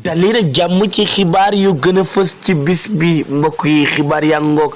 dalee nag jàmm ci xibaar yu gën a fës ci bis bi mbokk yi xibaar yaa ngoog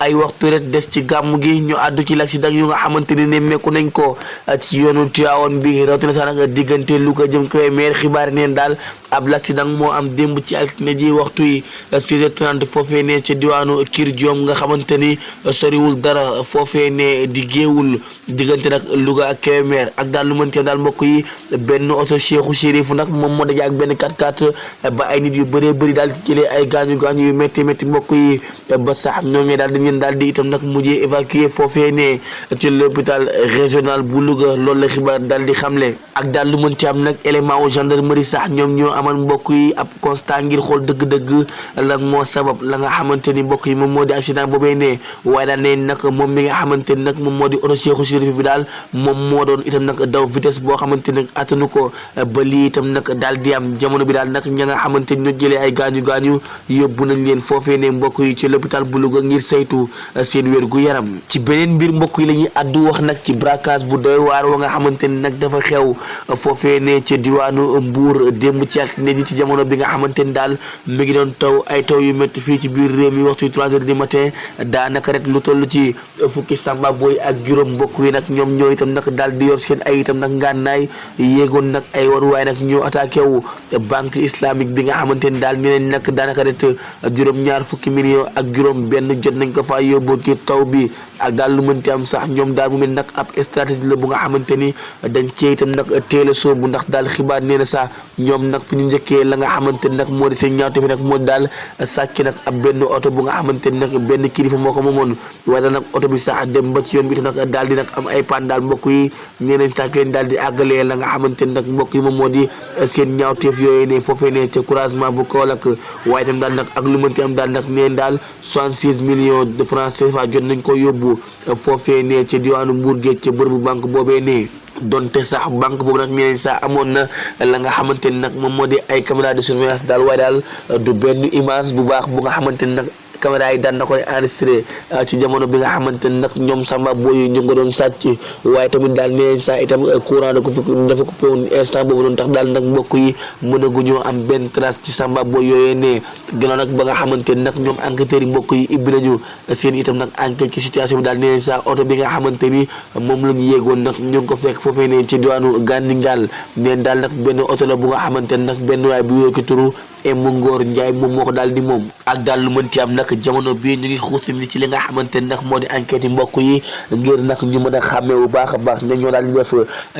ay waxtu rek des ci gàmm gi ñu àddu ci l'accident yu nga xamante ne nemmeeku nañ ko ci yoonu Tivaouane bi rawatina sax nag diggante Louga jëm Kébémer xibaar neen daal ab l'accident moo am démb ci altine ji waxtu yi 6h30 foofee ne ca diwaanu Kër Diom nga xamante ni soriwul dara foofee ne di géewul diggante nag Louga ak Kébémer ak daal lu mënti daal mbokk yi benn oto Cheikhou Chérif nag moom moo daje ak benn 4x4 ba ay nit yu bëree bëri daal jëlee ay gaañu yu métti mbokk yi ba sax ñooñu daal dañu leen daal di itam nag mujjee évacuer foofee ne ci l'hôpital régional bu Louga loolu la xibaar daal di xamle ak daal lu mën ci am nag élément wu gendarmerie sax ñoom ñoo amal mbokk yi ab constat ngir xool dëgg-dëgg lan moo sabab la nga xamante ni mbokk yi moom moo di accident boobee ne waaye daal ne nag moom mi nga xamante ni nag moom moo di oto Cheikhou Chérif bi daal moom moo doon itam nag daw vitesse boo xamante ni attanu ko ba lii itam nag daal di am jamono bi daal nag ña nga xamante ni ñoo jëlee ay gaañu yóbbu nañ leen foofee ne mbokk yi ci l'hôpital bu Louga ngir saytu seen wér gu yaram ci beneen mbir mbokk yi la ñuy addu wax nag ci braquage bu doy waar wa nga xamante ni nag dafa xew foofee ne ci diwaanu Mbour démb ci altine ji ci jamono bi nga xamante ni daal mi ngi doon taw ay taw yu métti fii ci biir réew mi waxtu 3h du matin daanaka rek lu toll ci fukki samba booy ak juróom mbokk yi nag ñoom ñoo itam nag daal di yor seen ay itam nag ngànnaay yéegoon nag ay waruwaay nag ñoo attaqué wu banque islamique bi nga xamante ni daal ñeneen nag daanaka rek juróom-ñaar fukki millions ak juróom benn jot nañ ko fa yóbbu ci taw bi ak daal lu mënti am sax ñoom daal mu mel nag ab stratégie la bu nga xamante ni dañ cee itam nag teel a soobu ndax daal xibaar nee na sax ñoom nag fi ñu njëkkee la nga xamante ni nag moo di seen ñaawte fi nag moo di daal sàcc nag ab benn oto bu nga xamante ni nag benn kilifa moo ko moomoon waaye daal nag oto bi sax dem ba ci yoon bi itam nag daal di nag am ay panne daal mbokk yi ñeneen sax leen daal di àggalee la nga xamante ni nag mbokk yi moom moo di seen ñaawteef yooyu ne foofee ne ca croisement bu Kaolack waaye itam daal nag ak lu mënti am daal nag neen daal 66 millions de francs CFA jot nañ ko yóbbu foofee ne ca diwaanu Mbour géej ca bërëbu banque boobee ne donte sax banque boobu nag ñeneen sax amoon na la nga xamante ni nag moom moo di ay caméra de surveillance daal waaye daal du benn image bu baax bu nga xamante ni nag caméra yi daan na koy enregistré ci jamono bi nga xamante ni nag ñoom samba booy ñu nga doon sàcc waaye tamit daal nee saa itam courant da ko fi dafa coupé woon instant boobu noonu tax daal nag mbokk yi mënaguñoo am benn trace ci samba booy yooyee ne gannaaw nag ba nga xamante ni nag ñoom enquêteurs yi mbokk yi ibbi nañu seen itam nag enquête ci situation bi daal nee saa oto bi nga xamante ni moom la ñu yéegoon nag ñu ngi ko fekk foofee ne ci diwaanu Gandingal neen daal nag benn oto la bu nga xamante ni nag benn waay bu yooki turu Embu Ngor Njaay moom moo ko daal di moom ak daal lu mënti am nag jamono bii ñu ngi xuus ni ci li nga xamante ni nag moo di enquête yi mbokk yi ngir nag ñu mën a xàmmee bu baax a baax ña ñoo daal di def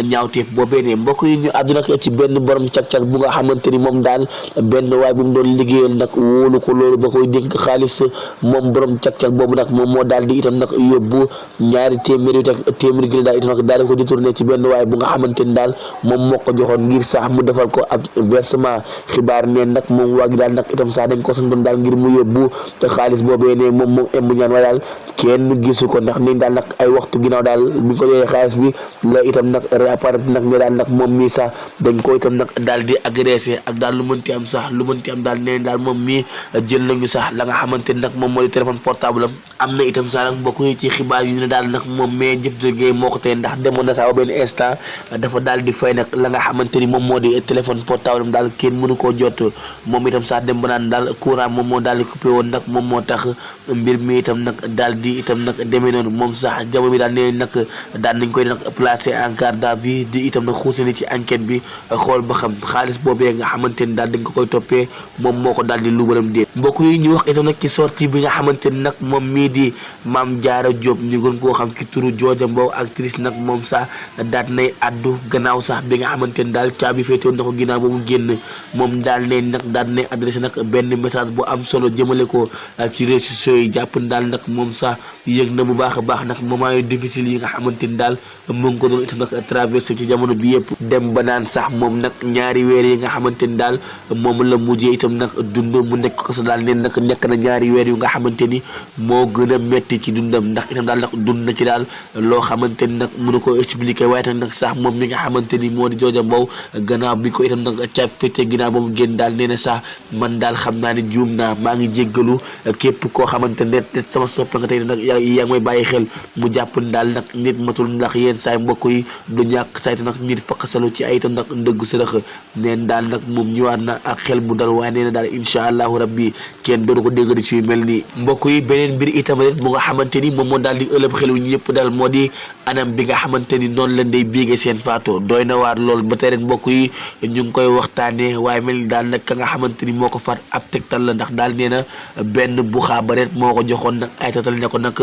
ñaawteef boobee ne mbokk yi ñu àddu nag ci benn borom cag-cag bu nga xamante ni moom daal benn waay bu mu doon liggéeyal nag wóolu ko loolu ba koy dénk xaalis moom borom cag-cag boobu nag moom moo daal di itam nag yóbbu ñaari téeméeri gi daal itam nag daal di ko détourné ci benn waay bu nga xamante ni daal moom moo ko joxoon ngir sax mu defal ko ab versement xibaar neen nag moom waa gi daal nag itam sax dañ ko santoon daal ngir mu yóbbu te xaalis boobee ne moom embu ñaan waaye daal kenn gisu ko ndax niñ daal nag ay waxtu ginnaaw daal bi ñu ko joxee xaalis bi la itam nag réapparent nag ne daal nag moom mii sax dañ ko itam nag daal di agressé ak daal lu mënti am sax lu mënti am daal neen daal moom mii jël nañu sax la nga xamante ni nag moom moo di téléphone portable am na itam sax nag mbokk yi ci xibaar yu ne daal nag moom mais jëf jógee moo ko tey ndax demoon na sax ba benn instant dafa daal di fay nag la nga xamante ni moom moo di téléphone portable daal kenn mënu koo jot moom itam sax dem ba naan daal courant moom moo daal di coupé woon nag moom moo tax mbir mi itam nag daal di itam nag demee noonu moom sax jamono bi daal nee nag daan nañ koy nag placé en garde à vue di itam nag xuusani ci enquête bi xool ba xam xaalis boobee nga xamante ni daal dañ ko koy toppee moom moo ko daal di lubaram dee mbokk yi ñu wax itam nag ci sortie bi nga xamante ni nag moom mii di Mame Diarra Diop ñu gën koo xam ci turu Jooja Mbow actrice nag moom sax daat nay addu gannaaw sax bi nga xamante ni daal caabi féetewoon na ko ginnaaw ba mu génn moom daal ne nag daal nay adressé nag benn message bu am solo jëmale ko ci réseaux sociaux yi jàpp ni daal nag moom sax yëg na bu baax a baax nag moment yu difficile yi nga xamante ni daal mu ngi ko doon itam nag traversé ci jamono bi yëpp dem ba naan sax moom nag ñaari weer yi nga xamante ni daal moom la mujjee itam nag dund mu nekk ko sa daal neen nag nekk na ñaari weer yu nga xamante ni moo gën a metti ci dundam ndax itam daal nag dund na ci daal loo xamante ni nag mënu ko expliquer waaye tam nag sax moom mi nga xamante ni moo di Jooja Mbow gannaaw bi ko itam nag ca féete ginnaaw ba mu génn daal nee na sax man daal xam naa ne juum naa maa ngi jéggalu képp koo xamante ne sama sopp nga tey nag yaa ngi may bàyyi xel mu jàpp ne daal nag nit matul ndax yéen saay mbokk yi du ñàkk saytu nag nit faqasalu ci ay itam nag ndëgg sërëx neen daal nag moom ñëwaat na ak xel bu dal waaye nee na daal incha allahu rabbi kenn doonu ko dégg di ci mel nii mbokk yi beneen mbir itam rek mu nga xamante ni moom moo daal di ëlëb xelu ñëpp daal moo di anam bi nga xamante ni noonu la Ndeye Biége Sène faatoo doy na waar lool ba tey ren mbokk yi ñu ngi koy waxtaanee waaye mel ni daal nag ka nga xamante ni moo ko faat ab tegtal la ndax daal nee na benn bu xaabaret moo ko joxoon nag ay tatal ne ko nag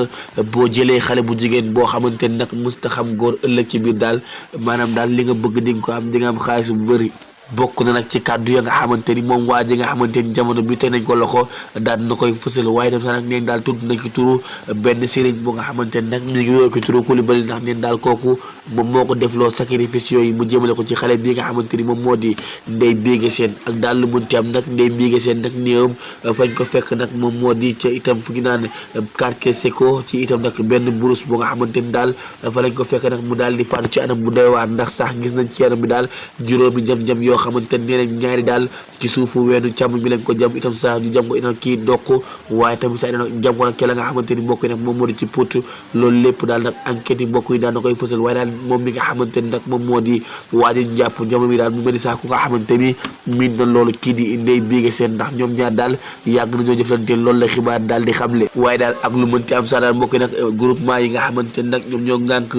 boo jëlee xale bu jigéen boo xamante ni nag musta xam góor ëllëg ci biir daal maanaam daal li nga bëgg di nga ko am di nga am xaalis bu bëri bokk na nag ci kàddu ya nga xamante ni moom waa ji nga xamante ni jamono bi tey nañ ko loxo daal na koy fësal waaye tam sax nag neen daal tudd na ci turu benn sëriñ bu nga xamante ni nag mi ngi wéy ko turu Coulibaly ndax neen daal kooku moom moo ko defloo sacrifice yooyu mu jëmale ko ci xale bi nga xamante ni moom moo di Ndeye Biége Sène ak daal lu munti am nag Ndeye Biége Sène nag néewam fañ ko fekk nag moom moo di ca itam fu ñu naan quartier Seco ci itam nag benn brousse bu nga xamante ni daal fa lañ ko fekk nag mu daal di faatu ci anam bu doy waar ndax sax gis nañ ci yaram bi daal juróomi jam-jam yoo xamante ne nee nañ ñaari daal ci suufu weenu càmm bi lañ ko jam itam sax ñu jam ko itam kii dokk waaye tamit sax jam ko nag ke la nga xamante ni mbokk yi nag moom moo di ci put loolu lépp daal nag enquête yi mbokk yi daal na koy fësal waaye daal moom mi nga xamante ni nag moom moo di waaji njàpp jamono bi daal mu mel ni sax ku nga xamante ni miin na loolu kii di Ndeye Biége Sène ndax ñoom ñaar daal yàgg nañoo jëflante loolu la xibaar daal di xamle waaye daal ak lu mënti am sax daal mbokk yi nag groupement yi nga xamante ni nag ñoom ñoo ngànk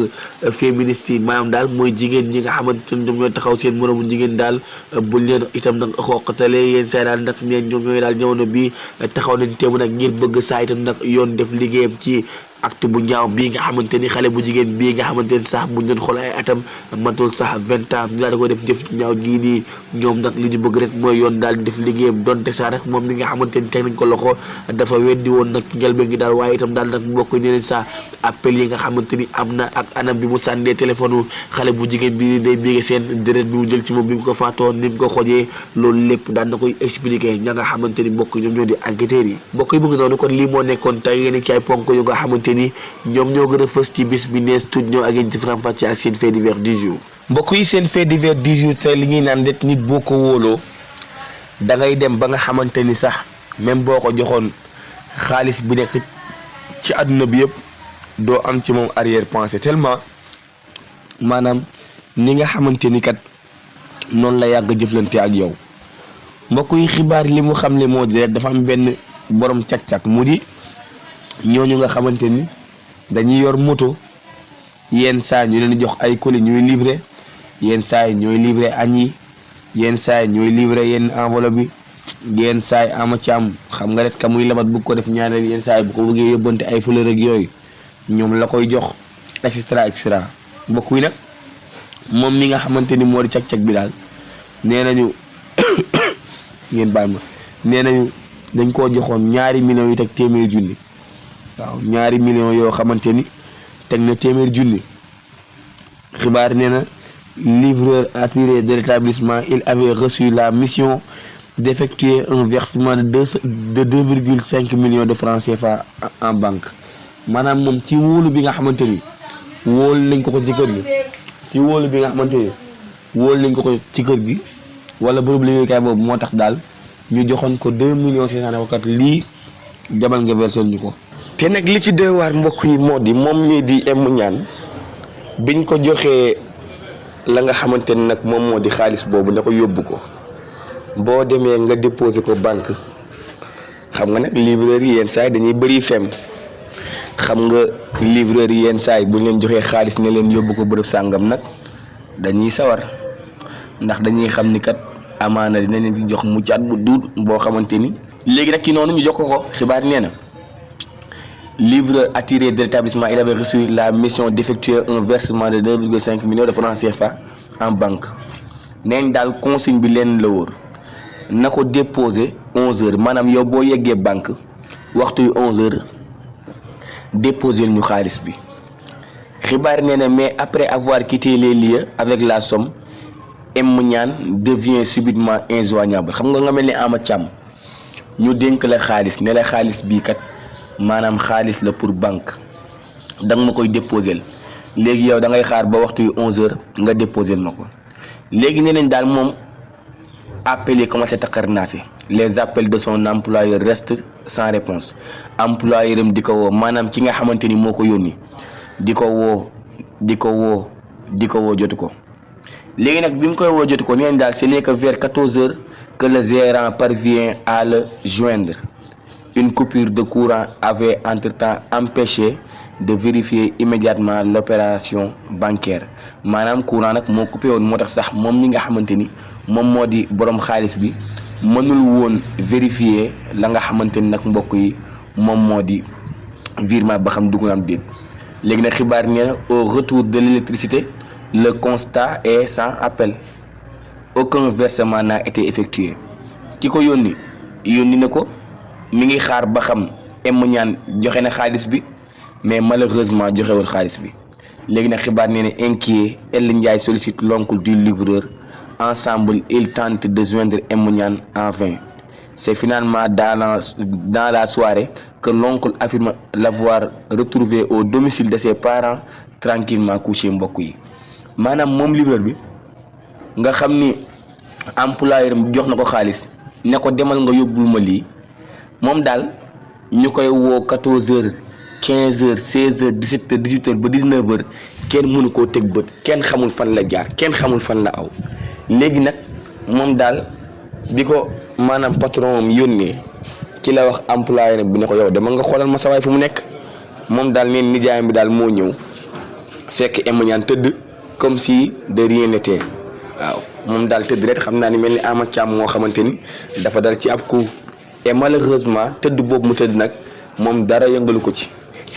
féministe yi maanaam daal mooy jigéen ñi nga xamante ni ñoom ñooy taxaw seen moromu jigéen daal buñ leen itam nag xooqatale yéen say daal nag ñeen ñoom ñooy daal jamono bi taxaw nañ teemu nag ngir bëgg saa itam nag yoon def liggéeyam ci acte bu ñaaw bii nga xamante ni xale bu jigéen bii nga xamante ni sax buñ doon xool ay atam matul sax 20 ans ñu daal di ko def jëf ñaaw gii nii ñoom nag li ñu bëgg rek mooy yoon daal di def liggéeyam donte sax rek moom mi nga xamante ni teg nañ ko loxo dafa weddi woon nag njëlbeen gi daal waaye itam daal nag mbokk ñeneen sax appel yi nga xamante ni am na ak anam bi mu sànnee téléphone xale bu jigéen bi Ndeye Biége Sène deret bi mu jël ci moom bi mu ko faatoo ni mu ko xojee loolu lépp daan na koy expliquer ña nga xamante ni mbokk ñoom ñoo di enquêteurs yi mbokk yi mu ngi noonu kon lii moo nekkoon tey ngeen ci ay ponk yu nga xamante ni ñoom ñoo gën a fës ci bis bi nees tudd ñoo ak yéen ci faram-fàcce ak seen fait divers du jour mbokk yi seen fait divers du jour tey li ñuy naan rek nit boo ko wóoloo da ngay dem ba nga xamante ni sax même boo ko joxoon xaalis bi nekk ci àdduna bi yëpp doo am ci moom arrière pensée tellement maanaam ni nga xamante ni kat noonu la yàgg jëflante ak yow mbokk yi xibaar li mu xam ne moo di rek dafa am benn borom cak-cak mu di ñooñu nga xamante ni dañuy yor moto yenn saa ñu leen jox ay colis ñuy livrer yenn saa yi ñooy livrer añ yi yenn saa yi ñooy livrer yenn enveloppe bi yenn saa yi ama ci am xam nga rek ka muy labat bu ko def ñaareel yenn saa yi bu ko bëggee yóbbante ay fleur ak yooyu ñoom la koy jox extra extra mbokk yi nag moom mi nga xamante ni moo di cag-cag bi daal nee nañu ngeen baal ma nee nañu dañ koo joxoon 2 millions yi teg téeméeri junni waaw 2 millions yoo xamante ni teg na téeméeri junni xibaar nee na livreur attiré de l'établissement il avait reçu la mission d'effectuer un versement de 2,5 millions de francs CFA en banque maanaam moom ci wóolu bi nga xamante ni wóolu nañ ko ko ci kër gi ci wóolu bi nga xamante ni wóolu nañ ko ko ci kër gi wala bërëb liggéeykaay boobu moo tax daal ñu joxoon ko 2 millions 500 ne ko kat lii jamal nga versel ñu ko. te nag li ci doy waar mbokk yi moo di moom ñii di Emu Ñaan biñ ko joxee la nga xamante ni nag moom moo di xaalis boobu ne ko yóbbu ko boo demee nga déposé ko banque xam nga nag livreur yi yenn saa yi dañuy bëri fem xam nga livreur yi yenn saa yi buñ leen joxee xaalis ne leen yóbbu ko bërëb sàngam nag dañuy sawar ndax dañuy xam ni kat amaana dina leen di jox muccaat bu duut boo xamante ni léegi nag ci noonu ñu jox ko xibaar nee na livreur attiré de l'établissement il avait reçu la mission d'effectuer un versement de 2,5 millions de francs CFA en banque neen daal consigne bi leen la wóor na ko déposer 11h maanaam yow boo yeggee banque waxtu yu 11h déposer ñu xaalis bi xibaar nee na mais après avoir quitté les lieux avec la somme Emu Ñaan devient subitement injoignable xam nga mel ni Ama Thiam ñu dénk la xaalis ne la xaalis bii kat maanaam xaalis la pour banque da nga ma koy déposer léegi yow da ngay xaar ba waxtu yu 11h nga déposer ma ko léegi nee nañ daal moom appels yi commencé takkarnaase les appels de son employeur restent sans réponse employeur am di ko woo maanaam ki nga xamante ni moo ko yónni di ko woo jotu ko léegi nag bi mu koy woo jotu ko neen daal ce n'est que vers 14 heures que le gérant parvient à le joindre. Une coupure de courant avait entre-temps empêché de vérifier immédiatement l'opération bancaire maanaam courant nag moo coupé woon moo tax sax moom mi nga xamante ni moom moo di borom xaalis bi mënul woon vérifier la nga xamante ni nag mbokk yi moom moo di virement ba xam dugg na am déet léegi nag xibaar nee na au retour de l'électricité le constat est sans appel aucun versement n'a été effectué ki ko yónni na ko mi ngi xaar ba xam Ñaan joxe na xaalis bi mais malheureusement joxewul xaalis bi léegi nag xibaar nee na inquiet El Ndiaye sollicite l'oncle du livreur ensemble ils tentent de joindre Ñaan en vain c'est finalement dans la soirée que l'oncle affirme l'avoir retrouvé au domicile de ses parents tranquillement couché mbokk yi maanaam moom livreur bi nga xam ni employeur jox na ko xaalis ne ko demal nga yóbbul ma lii moom daal ñu koy woo 14 heures 15 heures 16 heures 17 heures 18 heures ba 19 heures kenn mënu koo teg bët kenn xamul fan la jaar kenn xamul fan la aw léegi nag moom daal bi ko maanaam patron am yónnee ci la wax employeur bi ne ko yow demal nga xoolal ma sa waay fu mu nekk moom daal neen nijaayam bi daal moo ñëw fekk Ñaan tëdd comme si de rien n'était waaw moom daal tëdd rek xam naa ni mel ni Ama Thiam moo xamante ni dafa dal ci ab coup et malheureusement tëdd boobu mu tëdd nag moom dara yëngalu ko ci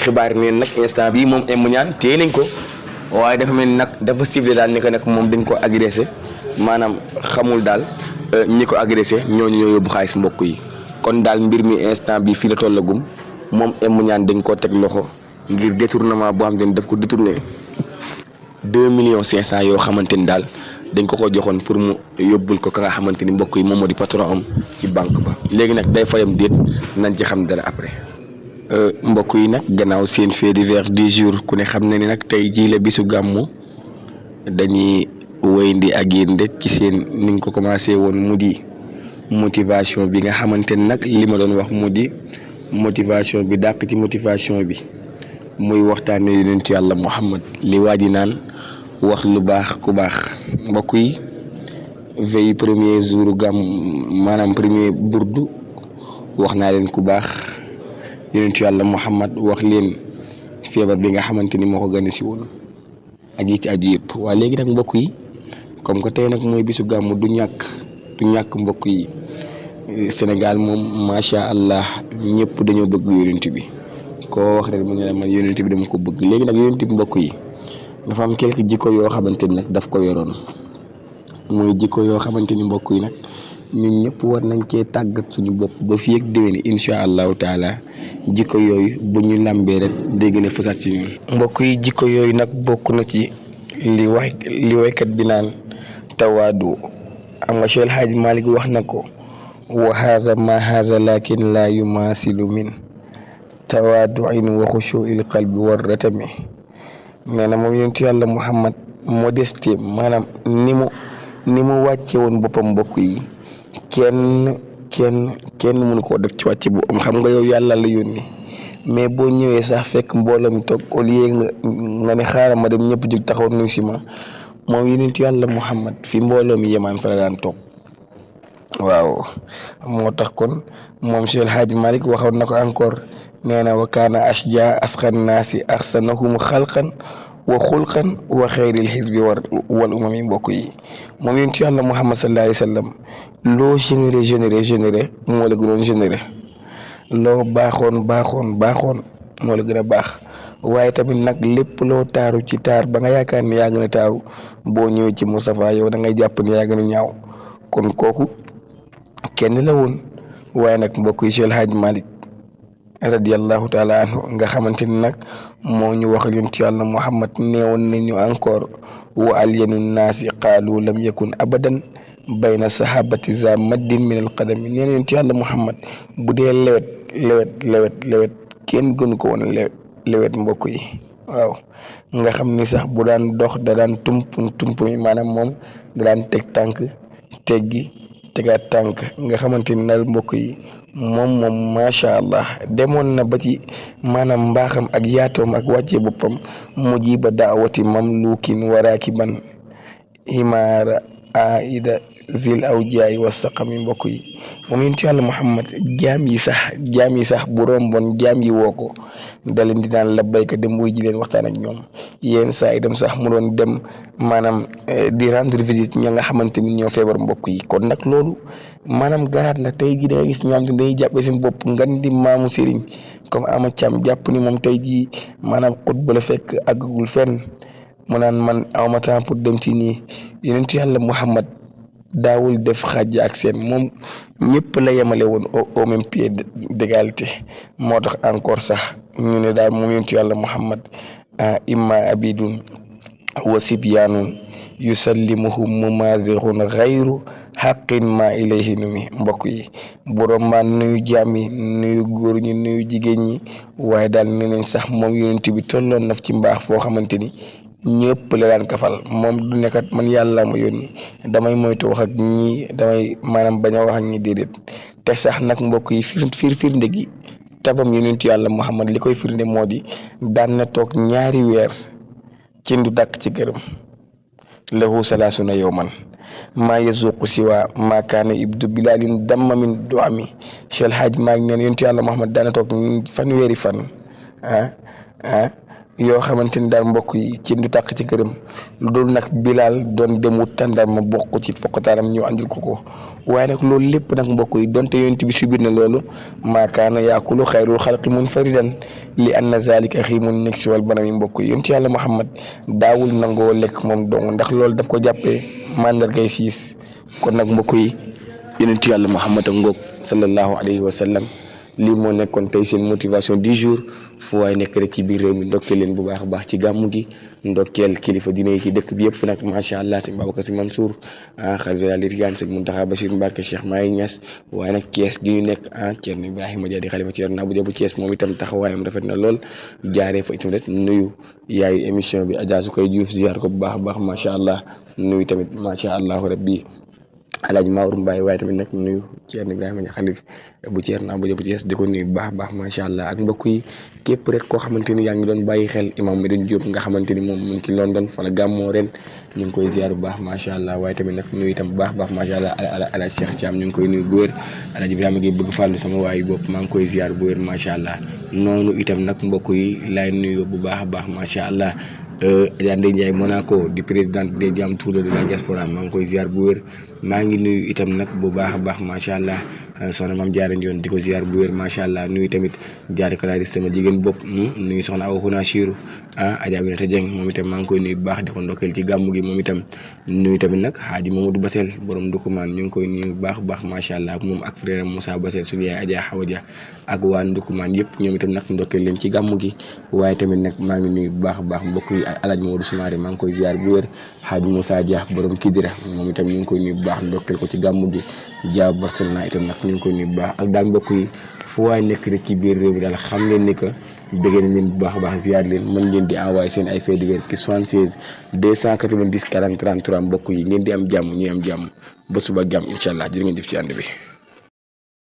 xibaar neen nag instant bi moom Ñaan téye nañ ko waaye dafa mel ni nag dafa ciblé daal ni ko nag moom dañ ko agressé maanaam xamul daal ñi ko agressé ñooñu ñoo yóbbu xaalis mbokk yi kon daal mbir mi instant bi fii la tollagum moom Ñaan dañ koo teg loxo ngir détournement boo xam ne daf ko détourné 2,5 millions yoo xamante ni daal dañ ko joxoon pour mu yóbbul ko ka nga xamante ni mbokk yi moom moo di patron am ci banque ba léegi nag day fayam déet nañ ci xam dara après. mbokk yi nag gannaaw seen fait divers du jour ku ne xam na ni nag tey jii la bisu gàmmu dañuy wéyandi ak yéen de ci seen ni nga ko commencé woon mu di motivation bi nga xamante ni nag li ma doon wax mu di motivation bi dàq ci motivation bi muy waxtaane yonent yàlla Muhammad li waa ji naan wax lu baax ku baax mbokk yi veille premier jour gàmm maanaam premier burdu wax naa leen ku baax yonent yàlla Muhammad wax leen feebar bi nga xamante ni moo ko gane si woon ak yi ci aju yëpp waaye léegi nag mbokk yi comme que tey nag mooy bisu gàmm du ñàkk mbokk yi Sénégal moom macha allah ñëpp dañoo bëgg yonent bi koo wax rek mu ne la man yonent bi dama ko bëgg léegi nag yonent bi mbokk yi dafa am quelques jikko yoo xamante ni nag daf ko yoroon mooy jikko yoo xamante ni mbokk yi nag ñun ñëpp war nañ cee tàggat suñu bopp ba fii ak déwén incha allahu taala jikko yooyu bu ñu lambee rek day gën a fësaat ci ñun. mbokk yi jikko yooyu nag bokk na ci li waykat bi naan tawaadu am nga Cheikh El Hadj Malick wax na ko wa haza ma haza lakin la yumaasilu min tawaaduin wa xushuil qalbi war ratami nee na moom yonentu yàlla Muhammad modestie maanaam ni mu wàcce woon boppam mbokk yi kenn mënu koo def ci wàcce bu am xam nga yow yàlla la yónni mais boo ñëwee sax fekk mbooloo mi toog au lieu nga ne xaaral ma dem ñëpp jóg taxaw nuyu si ma moom yonentu yàlla Muhammad fi mbooloo mi yemaan fa la daan toog waaw moo tax kon moom Cheikh El Hadj Malick waxoon na ko encore nee na wa kaana ashja asxan naasi axsanahum xalqan wa xulqan wa xayril xisbi wal umami mbokk yi moom yonent yàlla Muhammad sallallahu alayhi wa sallam loo généré moo la gënoon généré loo baaxoon moo la gën a baax waaye tamit nag lépp loo taaru ci taar ba nga yaakaar ne yaa gën a taaru boo ñëwee ci Moustapha yow da ngay jàpp ne yaa gën a ñaaw kon kooku kenn la woon waaye nag mbokk yi Cheikh El Hadj Malick radiyallahu taala anhu nga xamante ni nag moo ñu wax yonent yàlla Muhammad neewoon nañu encore wa alyanu naasi qaalu lam yakun abadan bayna sahabati za maddin min al qadami nee na yonent yàlla Muhammad bu dee lewet kenn gënu ko woon lewet mbokk yi waaw nga xam ni sax bu daan dox da daan tump maanaam moom da daan teg tànk teggi tegaat tànk nga xamante ni daal mbokk yi moom macha allah demoon na ba ci maanaam mbaaxam ak yaatoom ak wàcce boppam mujiba daawati mamlukin waraakiban himaara aida zil aw jaay wa saqami mbokk yi moom yonent yàlla Muhammad jaam yi sax bu romboon jaam yi woo ko da leen di daan labbayka dem wuy ji leen waxtaan ak ñoom yenn saa yi dem sax mu doon dem maanaam di rendre visite ña nga xamante ni ñoo feebar mbokk yi kon nag loolu maanaam garaat la tey jii da nga gis ñoo xam te dañuy jàppe seen bopp ngan di maamu sëriñ comme Ama Thiam jàpp ni moom tey jii maanaam xutba la fekk àggagul fenn mu naan man awma temps pour dem ci nii yonent yàlla Muhammad daawul def xàjj ak seen moom ñëpp la yemale woon au même pied d'égalité moo tax encore sax ñu ne daal moom yonent yàlla Muhammad imma abidun wa sibyaanun yusallimuhum mumazirun xayru xaqin ma ilayhi numi mbokk yi borom maa nuyu jaam yi nuyu góor ñi nuyu jigéen ñi waaye daal ne nañ sax moom yonent bi tolloon na ci mbaax foo xamante ni ñëpp la daan kafal moom du nekkat man yàlla ma yónni damay moytu wax ak ñi damay maanaam bañ a wax ak ñi déedéet te sax nag mbokk yi firnde gi tabam yonent yàlla Muhammad li koy firnde moo di daan na toog ñaari weer ci ndu dàkk ci këram lahu salaasuna yawman maa yazuqu siwa maa kaana ibdu bilalin damma min du ami Cheikh El Hadj maa ngi neen yonent yàlla Muhammad daan na toog fanweeri fan yoo xamante ni daal mbokk yi ci ndu tàq ci këram lu dul nag Bilal doon dem wut tàndarma bokk ci foqataaram ñu andil ko waaye nag loolu lépp nag mbokk yi donte yonent bi subir na loolu maakaana yaakulu xayrul xalqi munfaridan li anna zalika xiimun nekk si wal banami mbokk yi yonent yàlla Muhammad daawul nangoo lekk moom dong ndax loolu daf ko jàppee mandargay siis kon nag mbokk yi yonent yàlla Muhammad a ngoog sallallahu alayhi wa sallam lii moo nekkoon tey seen motivation du jour fu waay nekk rek ci biir réew mi ndokkeel leen bu baax a baax ci gàmmu gi ndokkeel kilifa dina yi ci dëkk bi yëpp nag macha allah sëñ Babacar Sy Mansour xalifa Liriyaan sëñ Muntaxa Bachir Mbarke Cheikh Mahi Niass waaye nag Thiès gi ñu nekk Thierno Ibrahima Dia di xalifa Thierno Abou Dia bu Thiès moom itam taxawaayam rafet na lool jaaree fa itam rek nuyu yaayu émission bi Adja su koy Diouf ziar ko bu baax a baax macha allah nuyu tamit macha allah rabbi Alaaji Maour Mbaye waaye tamit nag nuyu Thierno Ibrahima Dia xalif bu Thierno Abou Dia bu Thiès di ko nuyu bu baax a baax macha allah ak mbokk yi képp rek koo xamante ni yaa ngi doon bàyyi xel imam Medoune Diop nga xamante ni moom mu ngi ci London fa la gàmmoo ren ñu ngi koy ziar bu baax macha allah waaye tamit nag nuyu itam bu baax baax macha allah Alaaji Cheikh Thiam ñu ngi koy nuyu bu wér Alaaji Ibrahima gi bëgg fàllu sama waayu bopp maa ngi koy ziar bu wér macha allah noonu itam nag mbokk yi laay nuyu bu baax a baax macha allah Adja Ndeye Ndiaye Monaco di présidente des Jam Tour de la diaspora maa ngi koy ziar bu wér maa ngi nuyu itam nag bu baax a baax macha allah soxna maam Diarra Ndione di ko ziar bu wér macha allah nuyu tamit jaari kalaari sama jigéen bopp nuyu soxna Awa Xuna Chiru Adja Aminata Dieng moom itam maa ngi koy nuyu bu baax di ko ndokkeel ci gàmmu gi moom itam nuyu tamit nag Hadji Mamadou Basel borom Ndukumaan ñu ngi koy nuyu bu baax baax macha allah moom ak frère Moussa Basel suñu yaay Adja Xawa Dia ak waa Ndukumaan yëpp ñoom itam nag ndokkeel leen ci gàmmu gi waaye tamit nag maa ngi nuyu bu baax a baax mbokk yi Alaaji Mamadou Soumaré maa ngi koy ziar bu wér Hadji Moussa Dia borom Kidira moom itam ñu ngi koy nuyu bu baax ndokkeel ko ci gàmmu gi Dia Barcelona itam nag ñu ngi koy nuyu bu baax ak daal mbokk yi fu waay nekk rek ci biir réew mi daal xam leen ni que bëgg nañ leen bu baax a baax ziar leen mën ngeen di envoyé seen ay faits divers ci 76 290 40 33 mbokk yi ngeen di am jàmm ñuy am jàmm ba suba jàmm incha allah jërë ngeen def ci ànd bi